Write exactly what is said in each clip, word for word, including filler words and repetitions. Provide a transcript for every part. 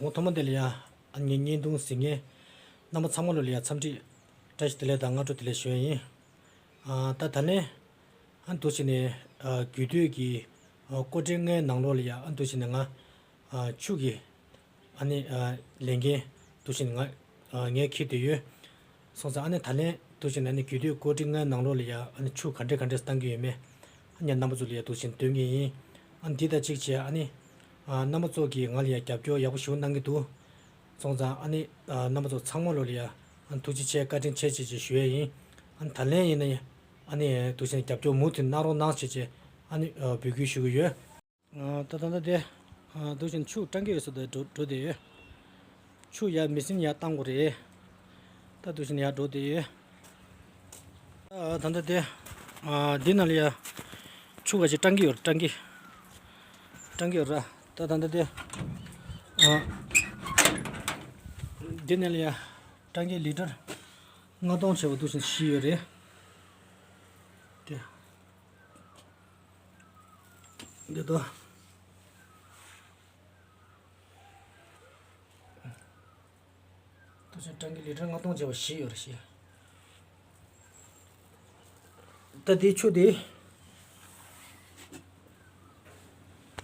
ངོ་ཐོག་མ་དེ་ལ་ཡ་ཨ་ངའི་བརྙན་ཐུང་གཟིགས་མཁན་རྣམ་པ་ཚང་མ་ལོ་ལ་ཡ་འཚམས་འདྲི་བཀྲ་ཤིས་བདེ་ལེགས་དང་སྔ་དྲོ་བདེ་ལེགས་ཞུ་ཡ་ཡིན། ཨ་ད་ད་ལན་ཨ་འདུག་བྱས་ནས་ཨ་རྒྱུད་སྟོད་ཀྱི་ཨ་ཀོ་ཊི་ལྔའི་ནང་ལོགས་ལ་ཡ་ཨ་འདུག་བྱས་ནས་ང་ཨ་ཆུ་གི་ཨ་ནི་ཨ་ལས་འགན་འདུག་བྱས་ནས་ང་ཨ་ངས་འཁྱེར་བསྡད་ཡོད། སོང་ཙང་ཨ་ནི་ད་ལན་འདུག་བྱས་ནས་ཨ་ནི་རྒྱུད་སྟོད་ཀོ་ཊི་ལྔའི་ནང་ལོགས་ལ་ཡ་ཨ་ནི་ཆུ་ག་འདྲས་ག་འདྲས་བཏང་གི་ཡོད་མེད་ཨ་ནི་རྣམ་པ་ཚོ་ལ་ཡ་འདུག་བྱས་ནས་སྟོན་གི་ཡིན། ཨ་ནི་འདི་དང་གཅིག་བྱས་ཨ་ནི་ཨ་རྣམ་པ་ཚོ་གིས་ང་ལ་ཡ་རྒྱབ་སྐྱོར་ཡག་པོ་ཞེ་པོ་གནང་གི་འདུག་སོང་ཙང་ཨ་ནི་ཨ་རྣམ་པ་ཚོ་ཚང་མ་ལོ་ལ་ཡ་ཨ་ནི་ཐུགས་རྗེ་ཆེ་བཀའ་དྲིན་ཆེ་ཞེས་ཞུ་ཡས་ཡིན། ཨ་ནི་ད་ལན་ཡིན་ན་ཡང་ཨ་ནི་འདུག་བྱས་ནས་རྒྱབ་སྐྱོར་མུ་མཐུད་གནང་རོགས་གནང་ཞེས་བྱས་ཨ་ནི་ཨ་འབོད་སྐུལ་ཞུ་གི་ཡོད། ཨ་ད་ད་ལྟ་དེ་ཨ་འདུག་བྱས་ནས་ཆུ་བཏང་གི་ཡོད་ས་དེ་འགྲོ་འགྲོ་བསྡད་ཡོད། ཆུ་ཡར་མེ་ཤིན་ཡར་བཏང་དགོས་རེད། ད་འདུག་བྱས་ནས་ཡར་འགྲོ་བསྡད་ཡོད། ཨ་ད་ལྟ་དེ་ཨ་འདི་ནང་ལ་ཡ་ཆུ་ག་ཅིག་བཏང་གི་ཡོད་རེད། བཏང་གི་བཏང་གི་ཡོད་ར། ད་ད་ལྟ་དེ་ཨ་འདི་ནང་ལ་ཡ་བཏང་གི་ལི་ཊར་ལྔ་སྟོང་བྱས་པ་འདུག་བྱས་ནས་བཞི་ཡོད་རེད། དེ། འདི་དོ། ད་ཆ་བཏང་གི་ལི་ཊར་ལྔ་སྟོང་བྱས་པ་བཞི་ཡོད་རེད་བཞི། ད་འདི་ཆུ་དེ།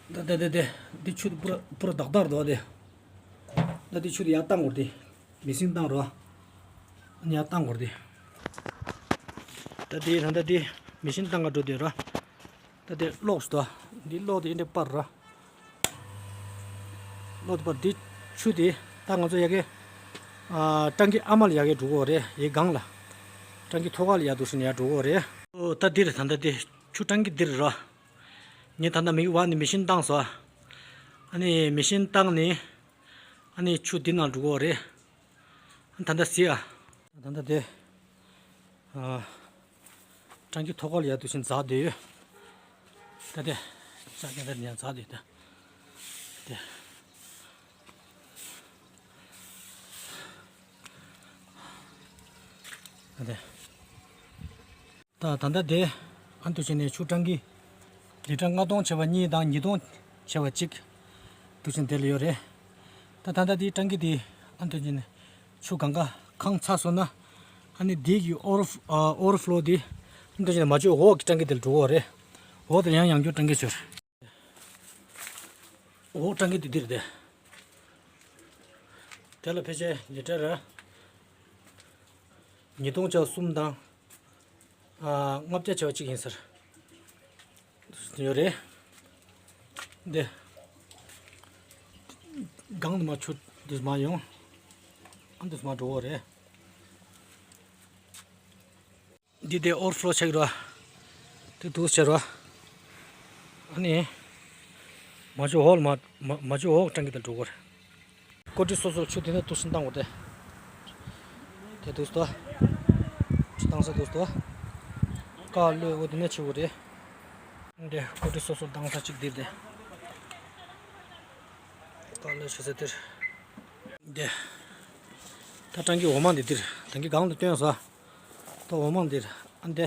ད་ད་ད་ད་འདི་ཆུ་དེ་པུ་ར་པུ་ར་དག་དག་རེད་དོ་དེ། ད་འདི་ཆུ་དེ་ཡར་བཏང་དགོས་རེད་དེ། མེ་ཤིན་བཏང་རོ། ཨ་ནི་ཡར་བཏང་དགོས་རེད་དེ། ད་དེ་ད་ད་དེ་མེ་ཤིན་བཏང་ག་འགྲོ་དེ་རོ། ད་དེ་གློག་ཞིག་དོ། འདི་གློག་དེ་འདི་འདྲ་སྤར་རོ། གློག་དེ་སྤར། འདི་ཆུ་དེ་ད་ང་ཚོ་ཡ་གི་ཨ་བཏང་གི་ཨ་མ་ལ་ཡ་གི་འགྲོ་གི་རེད། ཡི་སྒང་ལ། བཏང་གི་ཐོག་ཁ་ལ་ཡ་འདུག་བྱས་ནས་ཡ་འགྲོ་གི་རེད། ཨོ་ད་འདི་རེད། ད་ད་དེ་ཆུ་བཏང་གི་འདི་རེད་རོ། ངས་ད་ད་མིག་བར་ནས་མེ་ཤིན་བཏང་སོང་། ཨ་ནི་མེ་ཤིན་བཏང་ནས་ཨ་ནི་ཆུ་འདི་ནང་འགྲོ་གི་རེད། ད་ལྟ་གཟིགས་ཨ། ད་ལྟ་དེ། ཨ། བཏང་གི་ཐོག་ཁ་ལ་ཡ་འདུག་བྱས་ནས་འཛེགས་བསྡད་ཡོད། ད་དེ། ལྕགས་ཀྱང་ད་ནས་འཛེགས་བསྡད་ཡོད་ད། དེ། ད་དེ། ད་ད་ལྟ་དེ་ཨ་འདུག་བྱས་ནས་ཆུ་བཏང་གི་ལི་ཊར་ལྔ་སྟོང་བྱས་པ་གཉིས་དང་ཉིས་སྟོང་བྱས་པ་གཅིག་འདུག་བྱས་ནས་དེ་ལ་ཡོད་རེད། ད་ད་ལྟ་དེ་བཏང་གི་དེ་ཨ་འདུག་བྱས་ནས་ཆུ་གང་ག་ཁང་ཚ་སོང་ན་ཨ་ནི་དེ་གི་ཨོ་ར་ཨོ་ར་ཕ་ལོ་དེ་ཨ་འདུག་བྱས་ནས་མ་བཅོས་འོག་གི་བཏང་གི་དེ་ལ་འགྲོ་གི་རེད། འོག་དེ་ཡང་ཡང་བསྐྱར་བཏང་གི་ཟེར། འོག་བཏང་གི་དེ་འདི་རེད་དེ། དེ་ལ་ཕལ་ཆེར་ལི་ཊར་ཉིས་སྟོང་བརྒྱ་གསུམ་དང་། ཨ། ལྔ་བརྒྱ་བྱས་པ་གཅིག་ཡིན་ཟེར། ཡོད་རེད། འདི། སྒང་དུ་མར་ཆུ་འདི་མར་ཡོང་། ཨ་འདི་མར་འགྲོ་གི་རེད། འདི་དེ་ཨོ་ར་ཕ་ལོ་ཆགས་ཀྱི་རེད། དེ་འདུག་བྱས་རེད། ཨ་ནི། མ་བཅོས་འོག་ལ་མ་མ་མ་བཅོས་འོག་བཏང་གི་དེ་འགྲོ་གི་རེད། ཀོ་ཊི་སོ་སོར་ཆུ་དེ་ནས་འདུག་སེ་བཏང་དགོས་ཏེ། དེ་འདུག་སེ་ད། ཆུ་བཏང་ས་འདུག་སེ་ད། ཀ་ལོས་འོ་དེ་ནས་ཆེ་བོ་རེད། འདི་ཀོ་ཊི་སོ་སོར་བཏང་ས་གཅིག་འདིར་དེ། ཀ་ལོས་ཆེ་ས་དེར། འདི། ད་བཏང་གི་འོ་མ་འདི་འདིར། བཏང་གི་སྒང་དུ་བཏོན་ས། ད་འོ་མ་འདིར། ཨ་འདི།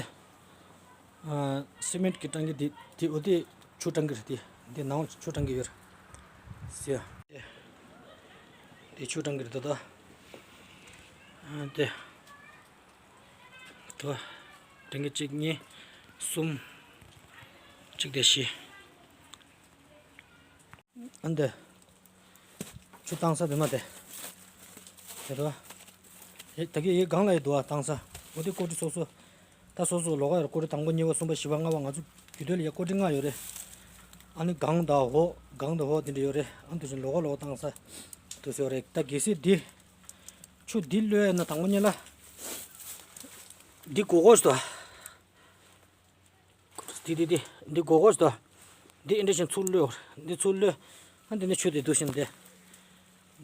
ཨ། སི་མེན་ཊི་གི་བཏང་གི་འདི་འདི་འོ་དེ་ཆུ་བཏང་གི་རེད་དེ། འདི་ནང་ཆུ་བཏང་གི་ཡོད་རེད། ཟེར། འདི་ཆུ་བཏང་གི་རེད་ད་ད། ཨ་དེ། ད། བཏང་གི་གཅིག་གཉིས། གསུམ། གཅིག་དེ་བཞི། ཨ་འདི། ཆུ་བཏང་ས་དེ་མ་དེ། དེ་རུ། ཡེ་ད་གི་ཡེ་སྒང་ལ་ཡེ་འདུག་ཨ། བཏང་ས། འོ་དེ་ཀོ་ཊི་སོ་སོ། ད་སོ་སོ་ལོགས་ཀ་ཡོད་རེད། ཀོ་ཊི་དང་པོ་གཉིས་པ་གསུམ་པ་བཞི་པ་ལྔ་པ། ང་ཚོ་རྒྱུད་སྟོད་ལ་ཡ་ཀོ་ཊི་ལྔ་ཡོད་རེད། ཨ་ནི་སྒང་དང་འོག་སྒང་དང་འོག་དེ་འདྲ་ཡོད་རེད། ཨ་འདུག་བྱས་ནས་ལོགས་ཀ་ལོགས་ཀ་བཏང་ས་འདུག་སེ་ཡོད་རེད། ད་གལ་སྲིད་འདི་ཆུ་འདི་གློད་ཡ་ན་དང་པོ་ཉིད་ལ་འདི་སྒོར་སྒོར་ཞིག་འདུག་ཨ། འདི་འདི་འདི་འདི་སྒོར་སྒོར་ཞིག་འདུག་ཨ། འདི་འདི་འདྲ་བྱས་ནས་ཚུར་གློད། འདི་ཚུར་གློད། ཨ་འདི་ནས་ཆུ་དེ་འདུག་བྱས་ནས་འདི་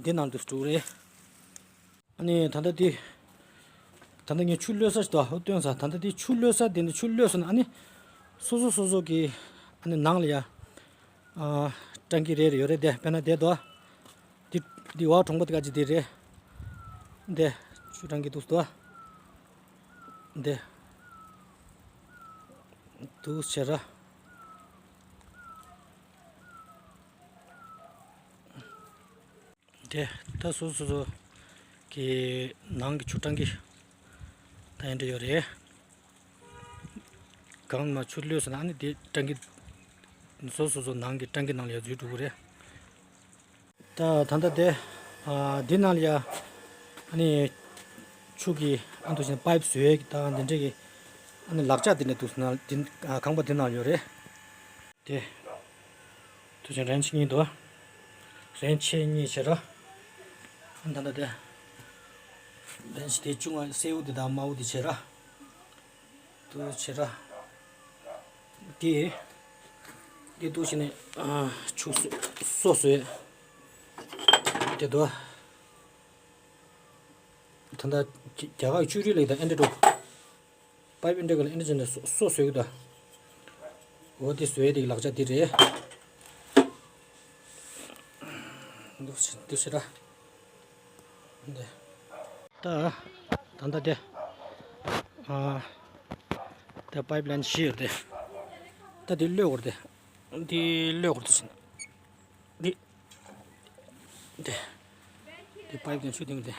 འདི་ནང་དུ་འགྲོ་གི་རེད། ཨ་ནི་ད་ལྟ་འདི། ད་ལྟ་ངས་ཆུ་གློད་ས་ཞིག་འདུག་ཨ། འོ་སྟོན་ས། ད་ལྟ་འདི་ཆུ་གློད་ས་དེ་འདི་ཆུ་གློད་སོང་ན་ཨ་ནི། སོ་སོ་སོ་སོ་གི་ཨ་ནི་ནང་ལ་ཡ། ཨ། བཏང་གི་རེད་རེད་ཡོད་རེད་དེ། དཔེར་ན་དེ་འདུག་ཨ། འདི་འདི་འོག་གྲོང་པ་དེ་ག་ཅིག་འདི་རེད། འདི་ཆུ་བཏང་གི་འདུག་སེ་འདུག་ཨ། འདི་འདུག་སེ་བྱས་ར། ཨེ། ད་སོ་སོ་སོ་གི་ནང་གི་ཆུ་ཊང་ཀི་ད་ཨེ་འདྲ་ཡོད་རེད། གང་ན་ཆུ་བླུགས་སོང་ན་ཨ་ནི་དེ་ཊང་ཀི་སོ་སོ་སོ་ནང་གི་ཊང་ཀི་ནང་ལ་ཡར་འཛུལ་འགྲོ་གི་རེད། ད་ད་ལྟ་དེ་ཨ་འདི་ནང་ལ་ཡ་ཨ་ནི་ཆུ་གི་ཨ་འདུག་བཞིན་པའིབ་བཟོ་ཡས་ཀྱི་ད་འདི་འདྲས་ཀྱི་ཨ་ནི་ལག་ཆ་འདི་འདྲ་འདུག་སོང་ན་འདི་ཨ་ཁང་པ་འདི་ནང་ཡོད་རེད། དེ། དུ་ཆེན་རེན་ཆི་གཉིས་འདུག་རེན་ཆེ་གཉིས་བྱེད་ར། ད་ལྟ་དེ། རེན་ཆེ་དེ་ཆུང་བ་སེའུ་དེ་དང་དམར་པོ་དེ་བྱེད་ར། དུ་བྱེད་ར། དེ། དེ་དུ་ཆེན་ནས་ཆུ་སོ་སོས། དེ་དུ། ད་ལྟ་རྒྱ་གར་ཆུ་རིལ་ལེགས་དང་ཨེ་འདྲ་འགྲོ། པའིབ་ཨིན་ཏྲེ་གལ་ཨིན་ཏྲེ་ཅན་ལ་སོ་སོ་བཟོས་ཀྱི་འདུག་འོ་དེ་བཟོས་དེ་ལག་ཆ་དེ་རེད། འདུག་སེ་འདུག་སེ་ར། འདི། ད་ད་ལྟ་དེ། ཨ། ད་པའིབ་ལན་བཞི་ཡོད་དེ། ད་དེ་གློད་དགོས་རེད་དེ། འདི་གློད་དགོས་རེད་དེ། འདི། འདི། འདི་པའིབ་དང་ཆུ་དེ་མི་དེ།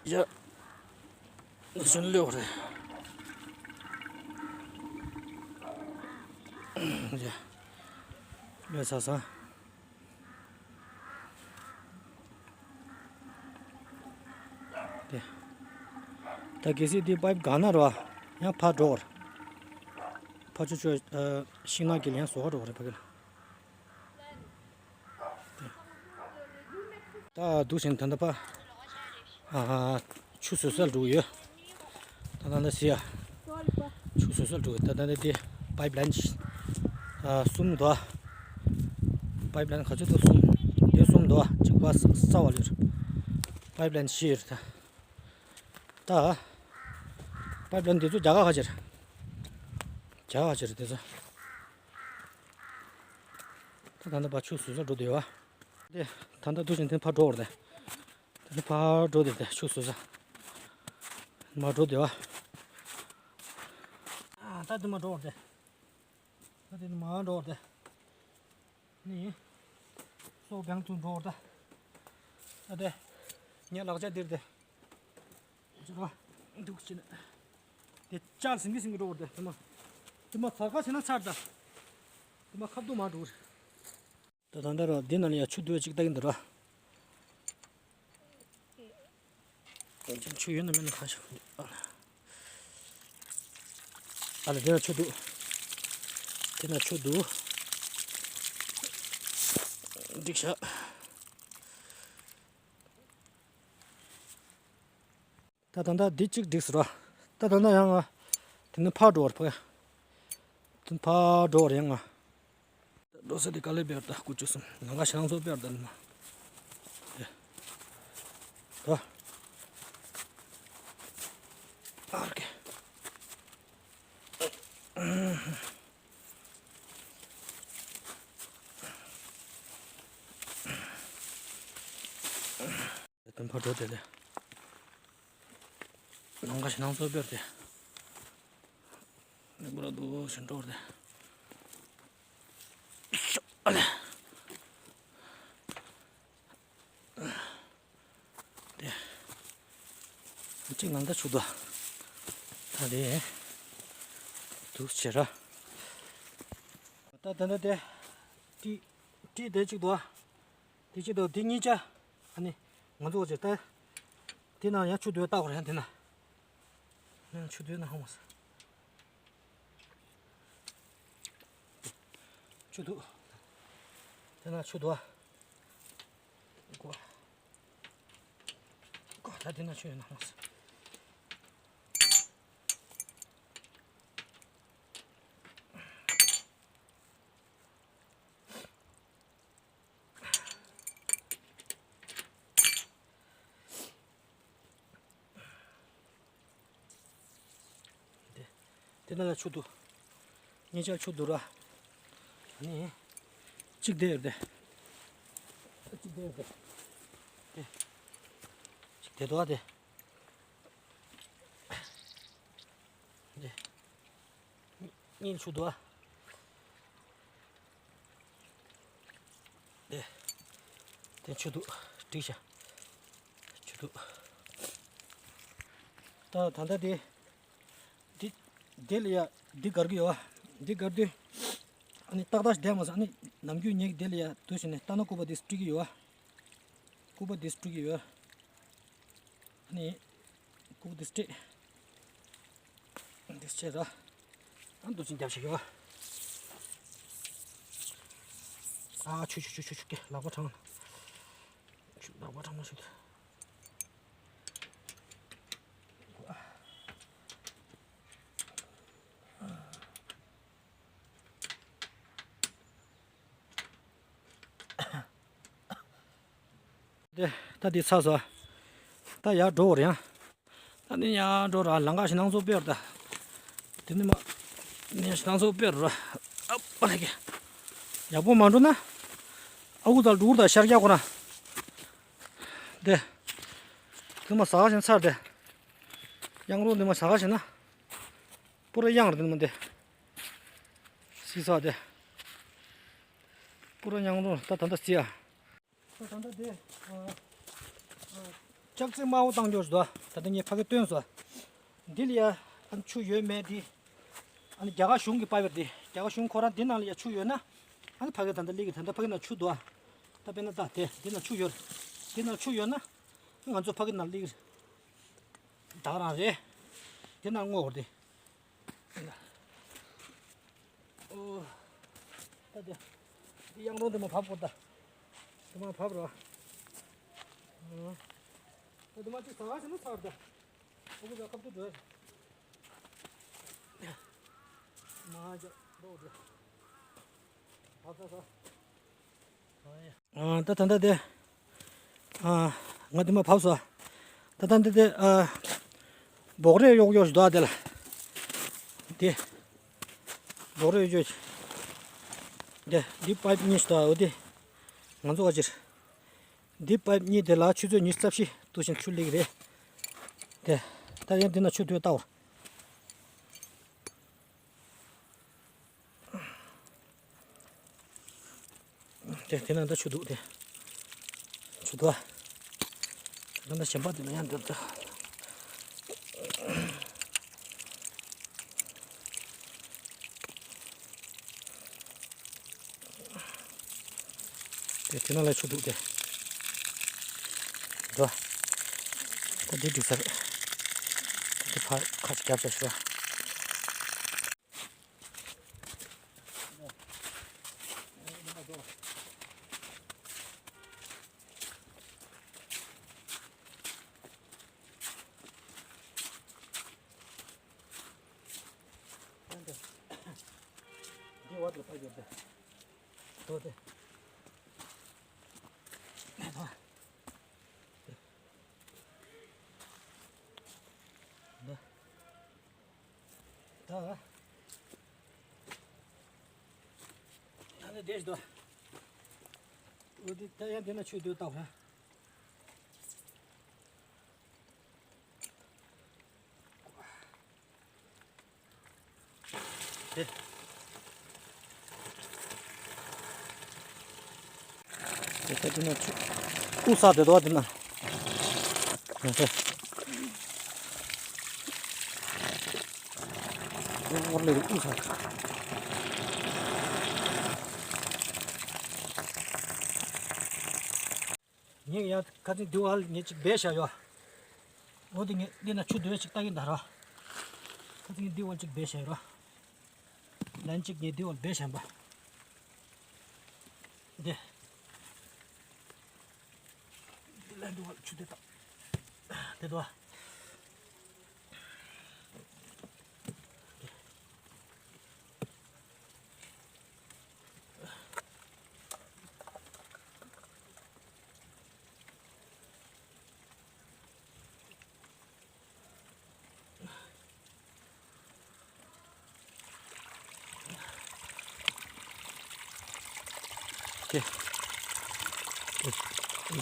ཡ། འདི་ཚོ་གློད་རེད། ཡ། གློད་ཚར་སོང་། དེ། ད་གལ་སྲིད་འདི་པའིབ་གང་ན་རོ། ཡང་ཕར་འགྲོ་བར། ཕར་ཆུ་ཆུ། ཤིང་ནགས་ཀྱི་ལན་བཟོ་བར་འགྲོ་བར་ཕ་གི་ལ། དེ། ད་འདུག་བཞིན་ད་ལྟ་ཕ། ཨ། ཆུ་བཟོ་སར་འགྲོ་གི་ཡོད། ད་ད་ལྟ་ཟི་ཡ། ཆུ་བཟོ་སར་འགྲོ་གི་ད་ད་ལྟ་དེ། པའིབ་ལན། ཨ། གསུམ་འདུག་པའིབ་ལན་ག་ཚོད་འདུག་གསུམ། དེ་གསུམ་འདུག་གཅིག་པ་ས་ས་བ་ལེར། པའིབ་ལན་བཞི་ཡོད་རེད་ད། ད། པའིབ་ལན་དེ་ཚོ་རྒྱ་གར་ཁ་ཕྱིར། རྒྱ་གར་ཁ་ཕྱིར་དེ་ཚོ། ད་ད་ལྟ་ཕ་ཆུ་བཟོ་སར་འགྲོ་བསྡད་ཡོད། དེ། ད་ལྟ་འདུག་བཞིན་དེ་ཕར་འགྲོ་བར་དེ། དེ་ཕར་འགྲོ་དེ་དེ་ཆུ་བཟོ་ས། མར་འགྲོ་དེ་བ། ཨ། ད་དེ་མར་འགྲོ་བར་དེ། ད་དེ་མར་འགྲོ་བར་དེ། ནི། སོ་བེང་དུ་འགྲོ་བར་དེ། ད་དེ། ངའི་ལག་ཆ་འདིར་དེ། ཅི་ར། འདུག་ཅི་ན། དེ་ཅར་སིང་གི་སིང་གི་འགྲོ་བར་དེ་དེ་མ། དེ་མ་ཚར་ཁ་ཕྱེ་ན་ཚར་ད། དེ་མ་ཁབ་ཏུ་མ་འགྲོ་བར། ད་ད་ད་ར་འདི་ནང་ལ་ཡ་ཆུ་འདུག་ཅིག་ལྟ་གིན་འདུག་ར། ཆུ་ཡོད་ན་མེད་ན་ཁ་ཤོ། ཨ་ལ་འདི་ན་ཆུ་འདུག་འདི་ན་ཆུ་འདུག་འགྲིག་ཤག་ད་ད་ད་འདི་གཅིག་འགྲིག་སོང་ར། ད་ད་ད་ཡང་ང་། དེ་ནི་ཕར་འགྲོ་བར་ཕ། དེ་ནི་ཕར་འགྲོ་བར་ཡང་ང་། འགྲོ་ས་དེ་ག་ལེ་བེར་ད་ཀུ་ཅུ་སུམ་ནང་ག་ཤང་ཚོ་བེར་ད་ནི་མ། ད། ཨར་ཀེ། དེ་ཕར་འགྲོ་དེ་ལས། ནང་ག་ཤང་ཚོ་བེར་དེ། ནི་པུ་ར་དུ་ཤིན་ཏོར་དེ། ཨ་ལེ། དེ། གཅིག་ནང་ད་ཆུ་དོ། ད་དེ། དུ་ཆེ་ར། ད་ད་ད་དེ། ཏི། ཏི་དེ་གཅིག་དོ། དེ་གཅིག་དོ་དེ་གཉིས་ཆ། ཨ་ནི། ང་ཚོ་ཅེ་ད། དེ་ན་ཡང་ཆུ་དོ་ལྟ་བར་ཡང་དེ་ན། ཡང་ཆུ་དོ་ན་ཧང་མ་སོ། ཆུ་འདུག་དེ་ན་ཆུ་འདུག་ཨ། ཀོ། ཀོ་ད་དེ་ན་ཆུ་ཡོད་ན་མ་སོང་། དེ། དེ་ན་ལ་ཆུ་འདུག་གཉིས་ཆ་ཆུ་འདུག་ར། ཨ་ནི། གཅིག་དེ་ཡོད་དེ། གཅིག་དེ་ཡོད་དེ། དེ། གཅིག་དེ་འདུག་ཨ་དེ། དེ། གཉིས་ཆུ་འདུག་ཨ། དེ། དེ་ཆུ་འདུག་འགྲིག་ཤག་ཆུ་འདུག་ད་ད་ལྟ་དེ། འདི། འདི་ལ་ཡ། འདི་སྒར་གི་ཡོད་ཨ། འདི་སྒར་དུས། ཨ་ནི་ཏག་ཏག་ཞིག་བསྡད་མ་སོང་ཨ་ནི་ནམ་རྒྱུན་ངེད་ཀྱི་འདི་ལ་ཡ་དུས་ཤིག་ནས་ལྟ་ན་ལྐུགས་པ་འདི་སྤྲིག་གི་ཡོད་ཨ། ལྐུགས་པ་འདི་སྤྲིག་གི་ཡོད་ཨ། ནི། ལྐུགས་འདི་སྤྲད། འདི་སྤྲད་ར། ཨ་འདུག་ཅིང་རྒྱབ་ཤིག་ཡོད། ཨ་ཆུ་ཆུ་ཆུ་ཆུ་ཆུ་ཀེ་ལག་པ་གྲང་། ཆུ་ལག་པ་གྲང་མ་ཞིག་དེ། ད་འདི་ཚར་སོང་། ད་ཡར་འགྲོ་བར་ཡང་། ད་འདི་ཡར་འགྲོ་ར་ལམ་ཁ་ཞིག་ནང་ཚོ་སྤེལ་བར་ད། དེ་ནི་མ། ནི་ཞིག་ནང་ཚོ་སྤེལ་ར། ཨ་པ་ལ་གི། ཡག་པོ་མ་འགྲོ་ན། ཨ་ཁུ་ཚ་འགྲུག་ད་ཤར་རྒྱག་གོ་ན། དེ། དེ་མ་ཟ་ཞིག་ཚར་དེ། གཡང་རོ་འདི་མ་ཟ་ཞིག་ན། པུ་ར་གཡང་ར་དེ་ནི་མ་དེ། སི་ས་དེ། པུ་ར་གཡང་རོ་ད་ད་ད་སི་ཨ། ད་ད་ལྟ་དེ། ཨ། ཨ། ལྕགས་རྩི་དམར་པོ་བཏང་འགྱོ་ཞིག་འདུག་ད་ལྟ་ངས་ཕ་གི་བཏོན་སོང་། འདི་ལ་ཡ། ཨ་ནི་ཆུ་ཡོད་མེད་འདི། ཨ་ནི་རྒྱ་གར་གཞུང་གི་པ་བེར་འདི། རྒྱ་གར་གཞུང་ཁོ་རང་འདི་ནང་ལ་ཡ་ཆུ་ཡོད་ན། ཨ་ནི་ཕ་གི་ད་ལྟ་སླེབས་ཀྱི་ད་ལྟ་ཕ་གི་ནང་ཆུ་འདུག་ད་དཔེར་ན་ད་དེ་འདི་ནང་ཆུ་ཡོད། འདི་ནང་ཆུ་ཡོད་ན། ང་ཚོ་ཕ་གི་ནང་སླེབས་ཀྱི་ད་ག་རང་རེད། འདི་ནང་སྔོ་བར་འདི། ཨོ། ད་དེ། འདི་གཡང་རོ་འདི་མ་བབས་གོ་ད། འདི་མ་བབས་རོ། ཨོ། ད་འདི་མ་ཅིག་ཟ་བ་ཟེར་ན་ཚར་ད། ཨོ་ཁུ་ཟ་ཁབ་ཏུ་འགྲོ། མ་ཇ་འགྲོ་འགྲོ། བབས་ད་ཟ། ཨ། ད་ད་ད་དེ། ཨ། ང་དེ་མ་བབས་སོང་། ད་ད་འདི་དེ། ཨ། སྦོག་རས་གཡོག་གཡོག་ཞིག་འདུག་ཨ་དེ་ལ། དེ། སྦོག་རས་གཡོག་གཡོག་དེ། འདི་པའིབ་གཉིས་ཞིག་འདུག་ཨ་འོ་དེ། ང་ཚོ་བ་ཅིར། འདི་པའིབ་གཉིས་དེ་ལ་ཆུ་ཚོད་ཉི་ཤུ་རྩ་བཞི་དུ་ཞིང་ཆུ་སླེབས་ཀྱི་རེད། དེ། ད་ཡང་འདི་ན་ཆུ་དུས་ལྟ་བར། དེ་དེ་ན་ད་ཆུ་འདུག་དེ། ཆུ་འདུག་ཨ། ད་ན་གཞན་པ་དེ་ན་ཡང་འདུག་ད། དེ་དེ་ན་ལ་ཆུ་འདུག་དེ། འདུག་ཨ། ད་དེ་འདུག་ས་རེད། ད་དེ་ཕར་ཁ་ཅིག་རྒྱབ་བྱ་ཞུ་ཨ། འདི་བར་དུ་ཕ་གི་འདི། དོ་དེ། འདི། ད། ད་ནི་བསྡད་ཤིག་དོ། འོ་དེ་ད་ཡང་དེ་ན་ཆུ་སྡོད་བཏང་ར། དེ། དེ་ད་དེ་ན་ཆུ། ཨུ་ས་དེ་དོ་དེ་ན། དེ་ཨོར་ལེ་ཨུ་ས། ངས་ཡང་ཁ་སང་འདི་བར་ངས་ཅིག་སྦས་བཞག་ཡོད། འོ་དེ་ངས་འདི་ན་ཆུ་དེ་བས་ཅིག་ལྟ་གིན་ད་ར། ཁ་སང་ངས་འདི་བར་ཅིག་སྦས་བཞག་ཡོད་ར། ལན་གཅིག་ངས་འདི་བར་སྦས་བཞག་པ། འདི། འདི་ལན་འདི་བར་ཆུ་དེ་བཏང་། དེ་དོ། ཁེ།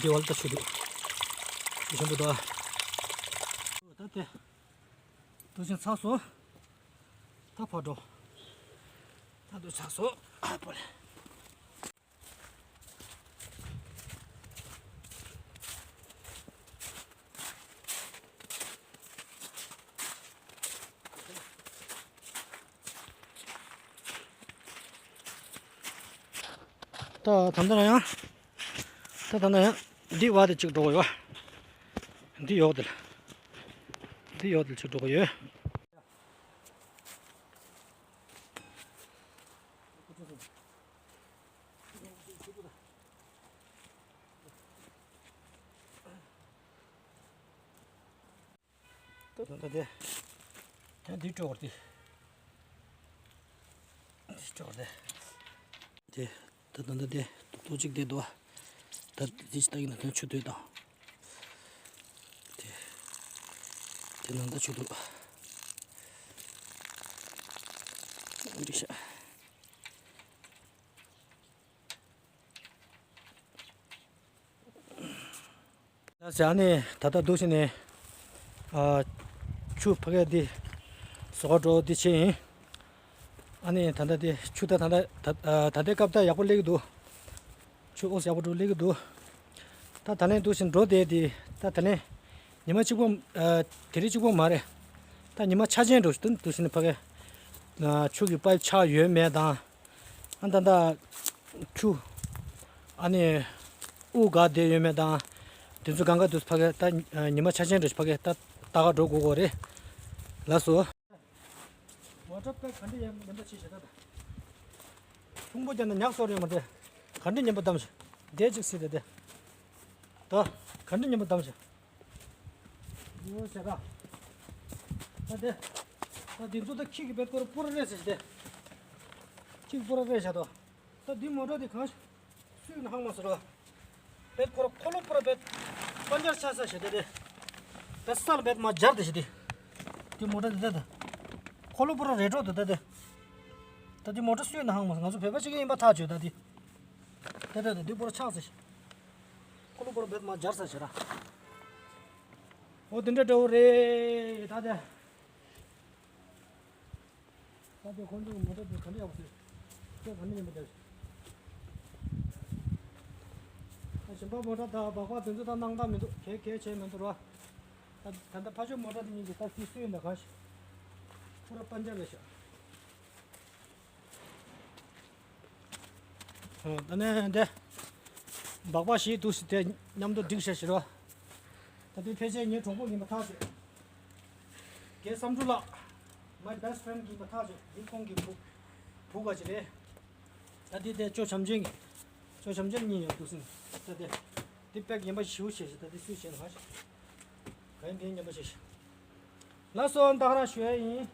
འདི་བལ་ཏ་ཆུ་འདུག་འདི་ཆེན་པོ་འདུག་ཨ། ད་དེ། དུ་ཞིང་ཚགས་སོ། ད་ཕར་འགྲོ། ད་དུ་ཚགས་སོ། ཨ་པོ་ལེ། ད་ད་ལྟ་ཡང་། ད་ད་ལྟ་ཡང་འདི་བར་དེ་གཅིག་འགྲོ་གི་ཡོད། འདི་ཡོག་དེ་ལ། འདི་ཡོག་དེ་ལ་གཅིག་འགྲོ་གི་ཡོད། ད་ད་ད་དེ། ད་འདི་སྤྲོ་བར་དེ། འདི་སྤྲོ་བར་དེ། དེ། ད་ད་ད་དེ། ཏོག་ཏོག་ཅིག་དེ་འདུག་ད་དེ་ཅི་ལྟ་ཡིན་ན་དོན་ཆུ་དོད་དང་། དེ། དེ་ནང་ད་ཆུ་འདུག་འགྲིག་ཤག་ལགས་སོ། ཨ་ནི་ད་ལྟ་འདུག་སེ་ནས། ཨ། ཆུ་ཕ་གི་འདི་ཟོག་འགྲོ་འདི་བྱས་ཡིན། ཨ་ནི་ད་ལྟ་འདི་ཆུ་ད་ད་ལྟ་ད་ད་ལྟའི་སྐབས་ད་ཡག་པོ་སླེབས་ཀྱི་འདུག་ཆུ་ཨོ་ཡག་པོ་འགྲོ་སླེབས་ཀྱི་འདུག་ད་ད་ལན་འདུག་སེ་འགྲོ་བསྡད་དེ་ད་ད་ལན་ཉི་མ་གཅིག་པོ། ཨ། དེ་རིང་གཅིག་པོ་མ་རེད། ད་ཉི་མ་ཆ་ཅན་འགྲོ་འདུག་སེ་ནས་ཕ་གི། ཨ། ཆུ་གི་པའིབ་ཆག་ཡོད་མེད་དང་། ཨ་ད་ད་ཆུ། ཨ་ནི་དབུགས་འགག་བསྡད་ཡོད་མེད་དང་། དེ་ཚོ་གང་ག་དུས་ཕ་གི་ད་ཉི་མ་ཆ་ཅན་འདྲ་ཞིག་ཕ་གི་ད་ལྟ་ག་འགྲོ་དགོས་དགོས་རེད། ལགས་སོ། མོ་ཊ་པས་ག་འདྲ་ཡང་ཉན་པ་བྱེད་བྱེད་ད་ད། ཕུང་པོ་རྒྱབ་ན་ཉག་སོ་རེད་མ་རེད། ག་འདྲ་ཉན་པ་བདམས་ཤིག་འདས་ཅིག་སྲིད་དེ་དེ། ད་ག་འདྲ་ཉན་པ་བདམས་ཤིག་འོ་ཟེར་ག་ད་དེ། ད་དེ་ཚོ་ད་ཁྱི་གི་བེད་སྐོར་པོ་ར་རེད་ཟེར་ཞིག་དེ། ཁྱི་གི་པོ་ར་རེད་བཞག་ད། ད་འདི་མོ་ཊ་འདི་གང་སུས་ན་ཧང་མ་ཟེར་བ། བེད་ཁོ་ར་འཁོར་ལོ་པོ་ར་བེད་པན་ཅར་ཆགས་ས་ཞིག་དེ་རེད། བེད་ས་ལ་བེད་མ་སྦྱར་དེ་ཞིག་དེ། འདི་མོ་ཊ་འདི་ད་ད། འཁོར་ལོ་པོ་ར་རེད་འགྲོ་འདུག་ད་དེ། ད་འདི་མོ་ཊ་སུས་ན་ཧང་མ་ཟེར། ང་ཚོ་བོད་པ་ཞིག་ཡིན་པ་ཐག་ཆོད་ད་འདི། ད་ད་ད་འདི་པོ་ར་ཆགས་ས་ཞིག་འཁོར་ལོ་པོ་ར་བེད་མ་སྦྱར་ས་ཞིག་ར། འོ་དེ་འདྲ་འདྲ་བོ་རེད་ད་དེ། ད་དེ་ཁོང་ཚོའི་མོ་ཊ་དེ་ག་འདྲ་ཡག་པོ་ཟེར། ཁྱོད་ག་འདྲ་ཡིན་པ་འདྲ། ད་གཞན་པ་མོ་ཊ་དང་སྦག་སྦག་དེ་ཚོ་ད་སྣང་དག་མི་འདུག་གས་གས་བྱས་མི་འདུག་ར། ད་ད་ལྟ་ཕ་ཆོས་མོ་ཊ་དེ་གཉིས་ཀྱི་ད་དེ་སུས་ཡིན་ད་གང་ཤེས། ཁོ་ར་པན་ཅར་རེད་ཤག་ཨོ། ད་ནས་འདི། སྦག་སྦག་ཞིག་འདུག་སེ་དེ་མཉམ་དུ་སྒྲིག་བྱས་ཤི་རོ། ད་དེ་ཕལ་ཆེར་ངའི་གྲོགས་པོ་ཡིན་པ་ཐག་ཆོད། རྒན་བསམ་གྲུབ་ལགས། My best friend ཡིན་པ་ཐག་ཆོད། འདི་ཁོང་གི་བུ། བུ་ག་ཅིག་རེད། ད་དེ་དེ་ཅོ་བྱམས་ཆེན་གྱི། ཅོ་བྱམས་ཆེན་གཉིས་ཡོད་འདུག་སེ། ད་དེ། དེ་པེག་ངན་པ་ཞིའུ་བྱས་ཤི། ད་དེ་སུས་བྱས་ན་ག་ཤི། ག་ཡིན་དེ་ངན་པ་བྱས་ཤི། ལགས་སོ། ད་ག་རང་ཞུ་ཡ་ཡིན།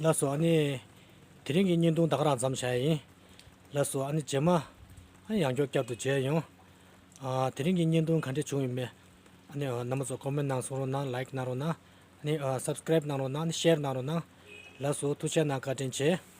ལགས་སོ། ཨ་ནི། དེ་རིང་གི་བརྙན་ཐུང་ད་ག་རང་མཚམས་བཞག་ཡིན། ལགས་སོ། ཨ་ནི་རྗེས་མ། ཨ་ནི་ཡང་བསྐྱར་བསྐྱར་དུ་མཇལ་ཡོང་། ཨ། དེ་རིང་གི་བརྙན་ཐུང་ག་འདྲ་བྱུང་ཡོད་མེད། ཨ་ནི་རྣམ་པ་ཚོ་ཀོ་མེན་ནང་གསུང་རོགས་གནང་། ལའིག་གནང་རོགས་གནང་། ཨ་ནི་སབ་སི་ཀ་རེབ་གནང་རོགས་གནང་། ཨ་ནི་ཤེར་གནང་རོགས་གནང་། ལགས་སོ། ཐུགས་རྗེ་གནང་། བཀའ་དྲིན་ཆེ།